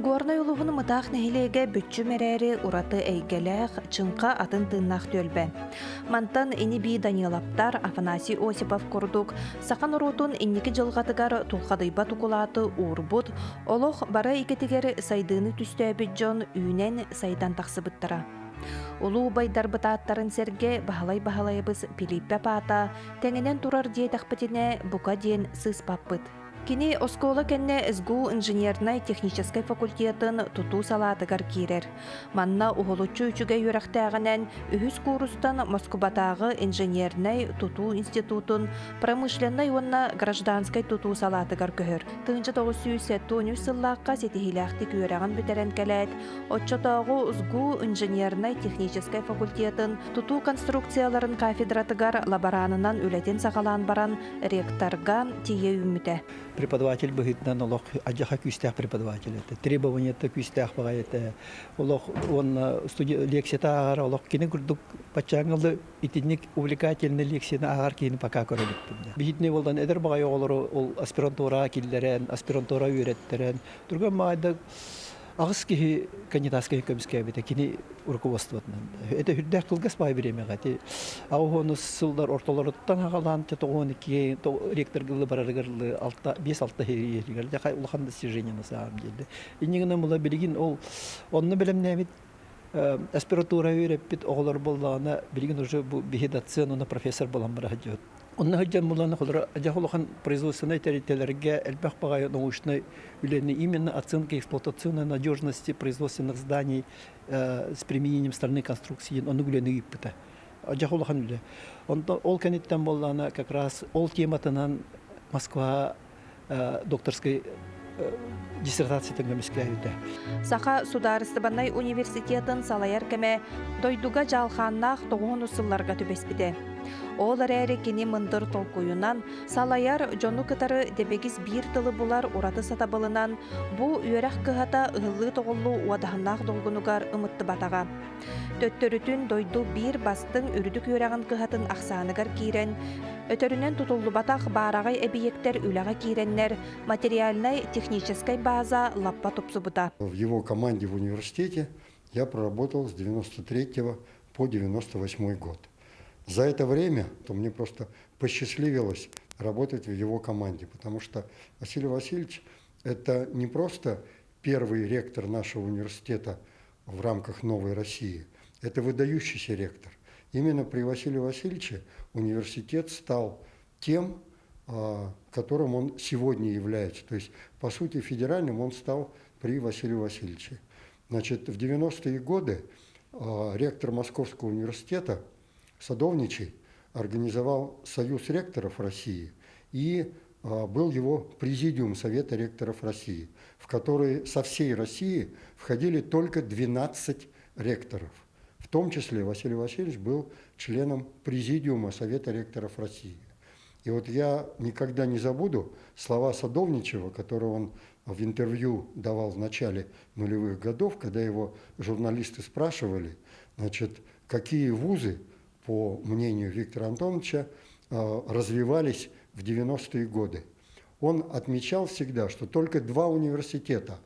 Горнай улууһун Мытаах нэһилиэгэ бүччүм эрээри ураты эйгэлээх, чыҥха атын тыыннаах түөлбэ. Мантан ини-бии Даниловтар, Афанасий Осипов курдук саха норуотун инники дьылҕатыгар тулхадыйбат укулааты уурбут, олох бары эйгэтигэр сайдыыны түстээбит дьон үүнэн сайдан тахсыбыттара. Улуу убайдарбыт ааттарын сэргэ Баһылай Баһылайабыс Пилиппэп аата тэҥинэн турар диэтэхпитинэ, бука диэн сыыспаппыт. Кини оскуола кэннэ СГУ инженернай-техническэй факультетын тутуу салаатыгар киирэр. Манна уһулуччу үчүгэй үөрэхтээҕинэн үһүс куурустан Москубатааҕы инженернэй тутуу институтун промышленнай уонна гражданскай тутуу салаатыгар көһөр. 1973 сыллаахха ситиһиилээхтик үөрэҕин бүтэрэн кэлээт, оччотооҕу СГУ инженернай-техническэй факультетын тутуу конструкцияларын кафедратыгар лаборанынан үлэтин саҕалаан баран ректорга тиийэ үүммүтэ. Преподаватель быһыытынан олох адьаха күүстээх преподаватель этэ. Требованиета күүстээх баҕайы этэ. Олох уонна студия лекцията ааҕар олох кини курдук баччааҥҥылы итинник увлекательный лекцияны ааҕар киһини пока көрө иликпин. Биһитини буолан эдэр баҕайы оҕолору ол аспирантураҕа киллэрэн, аспирантура үөрэттэрэн, түргэн баҕайда аҕыс киһи кандидатскай көмүскээбитэ кини руководствотынан. Это үрдээх кылгас баай бириэмэҕэ ити аҕыс сыллар ортолоруттан аҕалаан тоҕуон икки ректоргылы барарыгар алта биэс алта иһигэр улахан достижение на самом деле. Иннигинэн була билигин ол онно бэлэмнээбит аспирантура үөрэппит оҕолор буоллаҕына билигин уже бу биһи доцент уонна профессор буолан бара сылдьыбыт. Онно сылдьан булан холоро дьэ улахан производственнай тэрилтэлэргэ элбэх баҕайы научнай үлэни именно оценка эксплуатационной надежности производственных зданий с применением стальной конструкции оннук үлэни ыыппыта. Дьэ улахан үлэ. Онтон ол кэнниттэн буоллаҕына как раз ол тематынан Москва докторской диссертациятын көмүскээбитэ. Саха судаарыстыбаннай университетын салайар кэмэ дойдуга дьаалхааннаах тоҕуһун сылларга түбэспитэ. Ол эрээри кини мындыр толкуйунан, салайар дьону кытары дэбигис биир тылы булар ураты сатабылынан бу үөрэх кыһата ыһыллыы-тоҕуллуу уодаһыннаах долгунугар ымыттыбатаҕа. Төттөрүтүн дойду биир бастыҥ үрдүк үөрэҕин кыһатын ахсааныгар киирэн, өтөрүнэн тутуллубатах баараҕай эбийиэктэр үлэҕэ киирэннэр, материальнай-техническэй база лаппа тупсубута. В его команде в университете я проработал с 93 по 98 год. За это время то мне просто посчастливилось работать в его команде, потому что Василий Васильевич – это не просто первый ректор нашего университета в рамках «Новой России», это выдающийся ректор. Именно при Василии Васильевиче университет стал тем, которым он сегодня является. То есть, по сути, федеральным он стал при Василии Васильевиче. Значит, в 90-е годы ректор Московского университета Садовничий организовал Союз ректоров России и был его президиум Совета ректоров России, в который со всей России входили только 12 ректоров. В том числе Василий Васильевич был членом президиума Совета ректоров России. И вот я никогда не забуду слова Садовничего, которые он в интервью давал в начале нулевых годов, когда его журналисты спрашивали, значит, какие вузы, по мнению Виктора Антоновича, развивались в 90-е годы. Он отмечал всегда, что только два университета.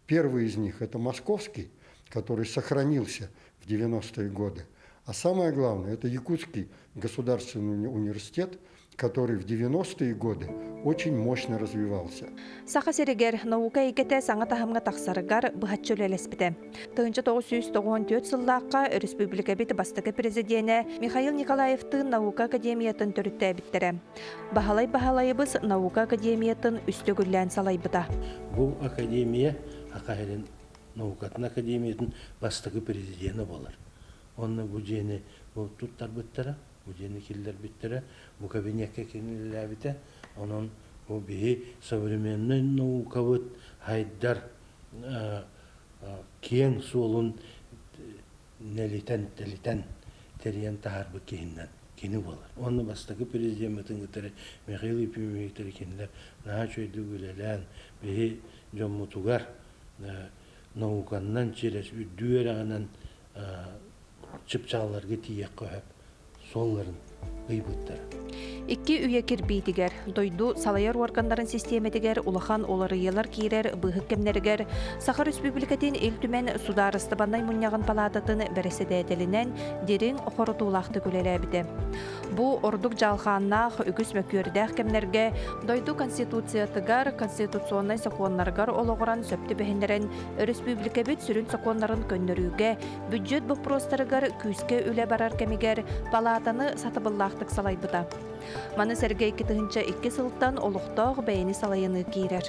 Первый из них – это Московский, который сохранился в 90-е годы. А самое главное – это Якутский государственный университет, который в 90-е годы очень мощно развивался. Саха сиригэр наука эйгэтэ саҥа таһымҥа тахсарыгар быһаччы үлэлэспитэ. 1994 сыллаахха өрөспүүбүлүкэбит бастакы президенэ Михаил Николаевтыын наука академиятын төрүттээбиттэрэ. Баһылай Баһылайыбыс наука академиятын үс төгүллээн салайбыта. Бу академия Саха сирин наукатын академиятын бастакы президенэ буолар. Онно бу дьиэни бу туттарбыттара, бу дьиэни киллэрбиттэрэ, бу кабинекка кинилээбитэ. Онон бу биһи современный наукабыт хайдар киэҥ суолун нэлитэн, тэлитэн тэрийэн таһаарбыт киһиннэн кини буолар. Уонна бастакы президеммытын кытары Михаил Ефимович кытары кинилэр наһаа үчүгэйдик үлэлээн, биһи дьоммутугар науканнан через үрдүү үөрэҕинэн чыпчаалларга тиийиэххэ сөп суолларын ыйбыттара. Икки үйэ кирбиитигэр, дойду салайар уорганнарын систиэмэтигэр улахан уларыйыылар киирэр быыһык кэмнэригэр Саха Өрөспүүбүлүкэтин Ил Түмэн Судаарыстыбаннай Мунньаҕын Палаататын бэрэссэдээтэлинэн дириҥ хорутуулаахтык үлэлээбитэ. Бу ордук дьалхааннаах, үгүс мөкүөрдээх кэмнэргэ дойду Конституциятыгар, конституционнай сокуоннарыгар олоҕуран сөп түбэһиннэрэн өрөспүүбүлүкэбит сүрүн сокуоннарын көннөрүүгэ, бүддьүөт боппуруостарыгар күүскэ үлэ барар кэмигэр палаатаны сатабыллаахтык салайбыта. Маны сэргэ 2002 сылтан олохтоох бэйэни салайыныы киирэр.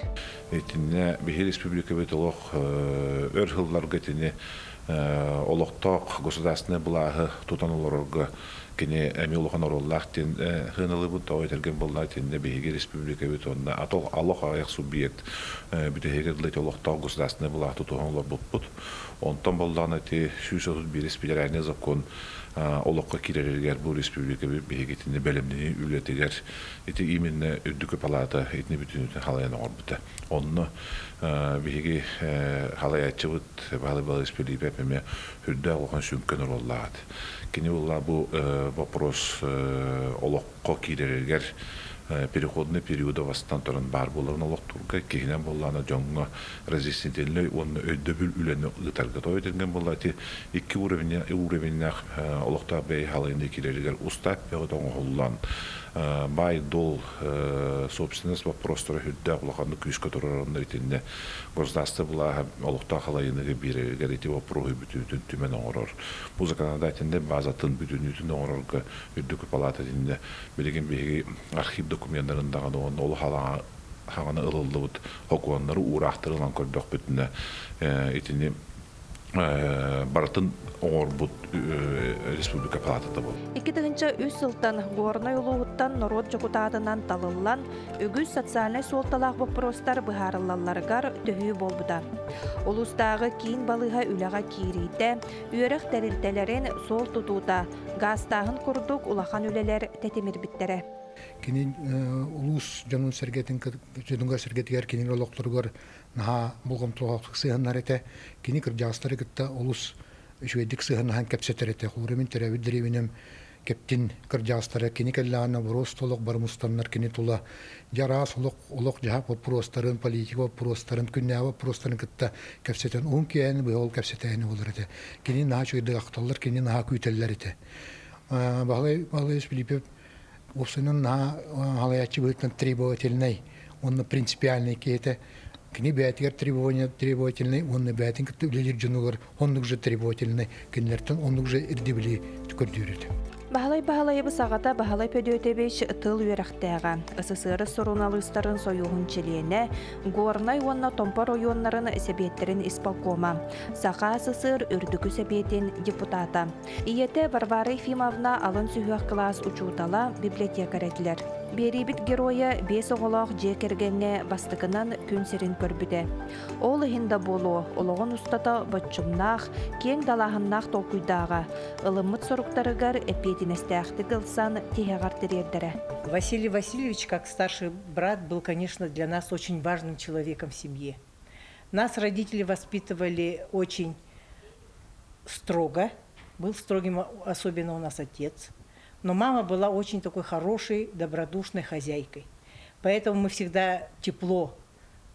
Итиннэ биһи республикабыт олох өр сылларга итини олохтоох государственнай былааһы тутан олорорго кини эмиэ улахан оруоллаах диэн сыаналыыбын. Тоҕо этэргэн буолла итиннэ биһиги республикабыт уонна олох аҕыйах субъект бүтэһигэр дылы олохтоох государственнай былааһы тутуһан олорбуппут. Онтон буоллаҕына ити 131 федеральный закон олоххо киирэригэр бу республикабыт биһиги итини бэлэмнэнии үлэтигэр ити именно үрдүкү палата итини бүтүнүтүн халайан оҥорбута. Онно биһиги халайааччыбыт Баһылай Балаевич Филиппов эмиэ үрдээх улахан сүҥкэн оруоллаах. Кини буолла бу вопрос олоххо киирэригэр переходный периода бастан туран баар буоларын олохтуурга, киһинэн буоллаҕына дьоҥҥо разъяснительнай уонна өйдөбүл үлэни ыытарга. Тоҕо этэргэн буолла ити икки уровеннээх олохтоох бэйэ халайыныы киирэригэр устаап бөҕөтө оҥоһуллан баай-дуол собственность боппуруостара үрдээх улаханнык күүскэ турар итиннэ государство былааһа олохтоох халайыныгы биэрэригэр ити боппуруоһу бүтүүтүн түмэн оҥорор. Бу законодательнай базатын бүтүнүүтүн оҥорорго үрдүкү палата итиннэ билигин биһиги архив докуменнарын даҕаны уонна ол хаҕана ылыллыбыт сокуоннары уураахтары ылан көрдөхпүтүнэ итини барытын оҥорбут республика палатата буолар. 2003 сылтан Горнай улууһуттан норуот дьокутаатынан талыллан, үгүс социальнай суолталаах боппуруостар быһаарыллалларыгар төһүү буолбута. Улуустааҕы киин балыыһа үлэҕэ киириитэ, үөрэх тэрилтэлэрин суол тутуута, гаастааһын курдук улахан үлэлэр тэтимирбиттэрэ. Кини улуус дьонун сэргэтин дьонугар сэргэтигэр кинилэр олохторугар наһаа болҕомтолоохтук сыһыаннар этэ. Кини кырдьаҕастары кытта олус үчүгэйдик сыһыаннаһан кэпсэтэр этэ. Холобура, мин төрөөбүт дэриэбинэм Кэптин кырдьаҕастара кини кэллэҕинэ боруос олох бары мустаннар кини тула дьэ араас олох олох-дьаһах боппуруостарын, политика боппуруостарын, күннээҕи боппуруостарын кытта кэпсэтэн уһун киэһэни быһа ол кэпсэтээни буолар этэ. Кини наһаа үчүгэйдик ахталлар, кини наһаа күүтэллэр этэ. Баһылай Баһылаевич Филиппов уопсайынан наһаа халайааччы быһыытынан требовательнай уонна принципиальнай киһи этэ. Кини бэйэтигэр требовательнай уонна бэйэтин кытта үлэлиир дьонугар оннук же требовательнай, кинилэртэн оннук же ирдэбили көрдүүр этэ. Баһылай Баһылайабыс аҕата Баһылай Пөдүөтэбич тыл үөрэхтээҕэ, СССР суруналыыстарын сойууһун чилиэнэ, Горнай уонна Томпо оройуоннарын сэбиэттэрин исполкома, Саха СССР Үрдүкү Сэбиэтин депутата. Ийэтэ Варвара Ефимовна алын сүһүөх кылаас учуутала, библиотекарь этилэр. Биэриибит геройа биэс оҕолоох дьиэ кэргэҥҥэ бастакынан күн сирин көрбүтэ. Ол иһин да буолуо, олоҕун устата боччумнаах, киэҥ далааһыннаах толкуйдааҕа, ылыммыт соруктарыгар эппиэтинэстээхтик ылсан тиһэҕэр тириэрдэрэ. Василий Васильевич, как старший брат, был, конечно, для нас очень важным человеком в семье. Нас родители воспитывали очень строго, был строгим особенно у нас отец. Но мама была очень такой хорошей, добродушной хозяйкой. Поэтому мы всегда тепло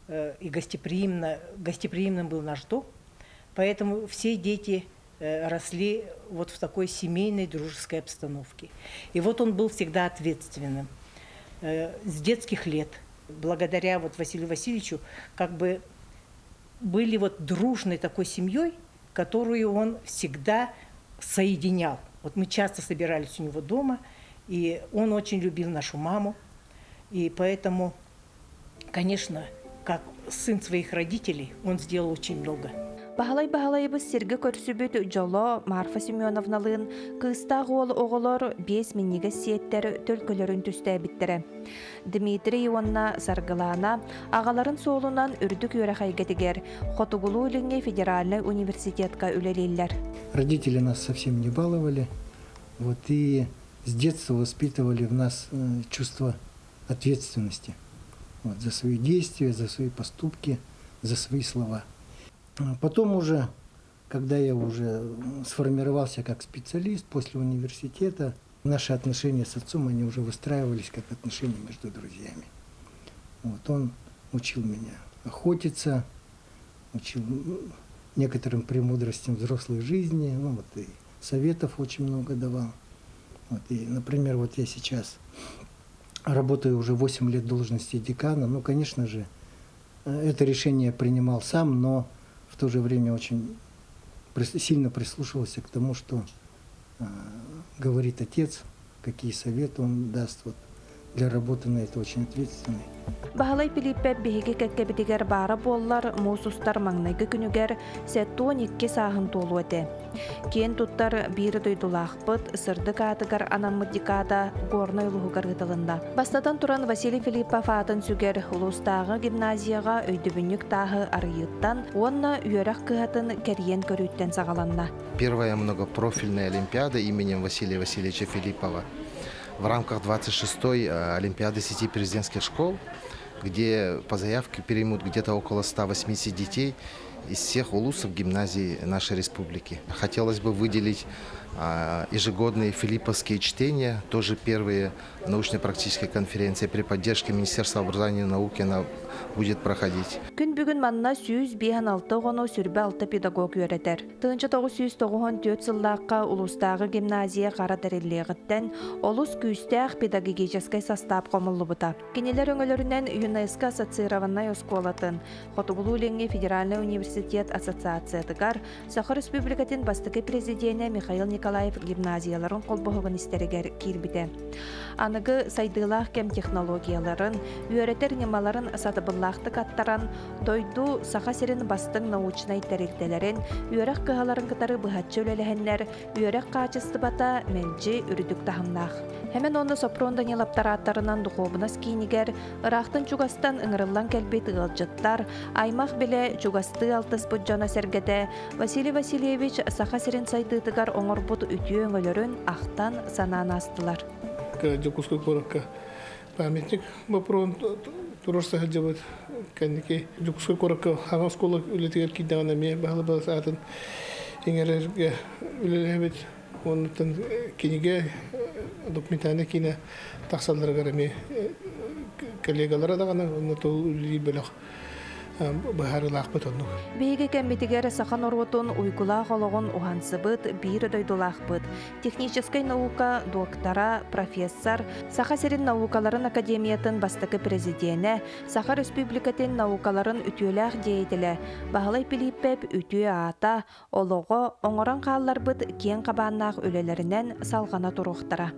и гостеприимно, гостеприимным был наш дом. Поэтому все дети росли вот в такой семейной дружеской обстановке. И вот он был всегда ответственным. С детских лет, благодаря вот Василию Васильевичу, как бы были вот дружной такой семьей, которую он всегда соединял. Вот мы часто собирались у него дома, и он очень любил нашу маму. И поэтому, конечно, как сын своих родителей, он сделал очень много. Баһылай Баһылайыбыс сиргэ көрсүбүт дьоло Марфа Семеновналыын кыыстаах уол оҕолор биэс минньигэс сиэттэр төлкөлөрүн түстээбиттэрэ. Дмитрий уонна Саргылаана аҕаларын суолунан үрдүк үөрэх эйгэтигэр Хотугулуу-Илиҥҥи федеральнай университетка үлэлииллэр. Родители нас совсем не баловали, вот и с детства воспитывали в нас чувство ответственности вот, за свои действия, за свои поступки, за свои слова. Потом уже, когда я уже сформировался как специалист после университета, Наши отношения с отцом, они уже выстраивались как отношения между друзьями. Вот он учил меня охотиться, учил некоторым премудростям взрослой жизни, ну вот и советов очень много давал. Вот, и, например, вот я сейчас работаю уже 8 лет в должности декана. Ну, конечно же, это решение принимал сам, но в то же время очень сильно прислушивался к тому, что говорит отец, какие советы он даст вот, для работы на это очень ответственной. Баһылай Пилииппэп биһиги кэккэбитигэр баара буоллар, муус устар маҥнайгы күнүгэр 72 сааһын туолуо этэ. Киэн туттар биир дойдулаахпыт сырдык аатыгар анаммыт декада Горнай улууһугар ыытылынна. Бастатан туран Василий Филиппов аатын сүгэр улуустааҕы гимназияҕа өйдөбүнньүк тааһы арыйыыттан уонна үөрэх кыһатын кэрийэн көрүүттэн саҕаланна. Первая многопрофильная олимпиада именем Василия Васильевича Филиппова в рамках 26-й Олимпиады сети президентских школ, где по заявке примут где-то около 180 детей из всех улусов гимназий нашей республики. Хотелось бы выделить ежегодные филипповские чтения, тоже первые научно-практические конференции при поддержке Министерства образования и науки она будет проходить. Күн бүгүн манна 156 оҕону 26 педагог үөрэтэр. 1994 сыллаахха улуустааҕы гимназия хара тэриллиэҕиттэн олус күүстээх педагогическай састаап хомуллубута. Кинилэр өҥөлөрүнэн ЮНЕСКО ассоциированнай оскуолатын, Хотугулуу-Илиҥҥи федеральнай университет ассоциациятыгар Саха Республикатын бастакы президенэ Михаил Николаев гимназияларын холбоһугун истэригэр киирбитэ. Аныгы сайдыылаах кэм технологияларын, үөрэтэр ньымаларын сатабыллаахтык аттаран, дойду Саха сирин бастыҥ научнай тэрилтэлэрин, үөрэх кыһаларын кытары быһаччы үлэлэһэннэр, үөрэх хаачыстыбата мэлдьи үрдүк таһымнаах. Хэмэн уонна Сопрун Даниловтар ааттарынан духуобунас киинигэр ыраахтан-чугастан ыҥырыллан кэлбит ыалдьыттар, аймах-билэ чугастыы алтыспыт дьоно-сэргэтэ Василий Васильевич Саха сирин сайдыытыгар оҥорбут үтүө өҥөлөрүн ахтан санаан аастылар. Дьокуускай куоракка памятник боппуруоһун туруорса сылдьыбыт. Кэнники Дьокуускай куоракка хаҥа оскуола үлэтигэр киирдэҕинэ эмиэ баһылы аатын иҥэрэргэ үлэлээбит. Оннуттан кинигэ документальнай киинэ тахсалларыгар эмиэ коллегалара даҕаны онно тыл үлэлиир бөлөх быһаарыылаахпыт оннук. Биһиги кэммитигэр саха норуотун уйгулаах олоҕун уһансыбыт биир дойдулаахпыт, техническэй наука доктора, профессор, Саха сирин наукаларын академиятын бастакы президенэ, Саха Республикатын наукаларын үтүөлээх деятелэ Баһылай Пилииппэп үтүө аата, олоҕо, оҥорон хаалларбыт киэҥ хабааннаах үлэлэринэн салҕана туруохтара.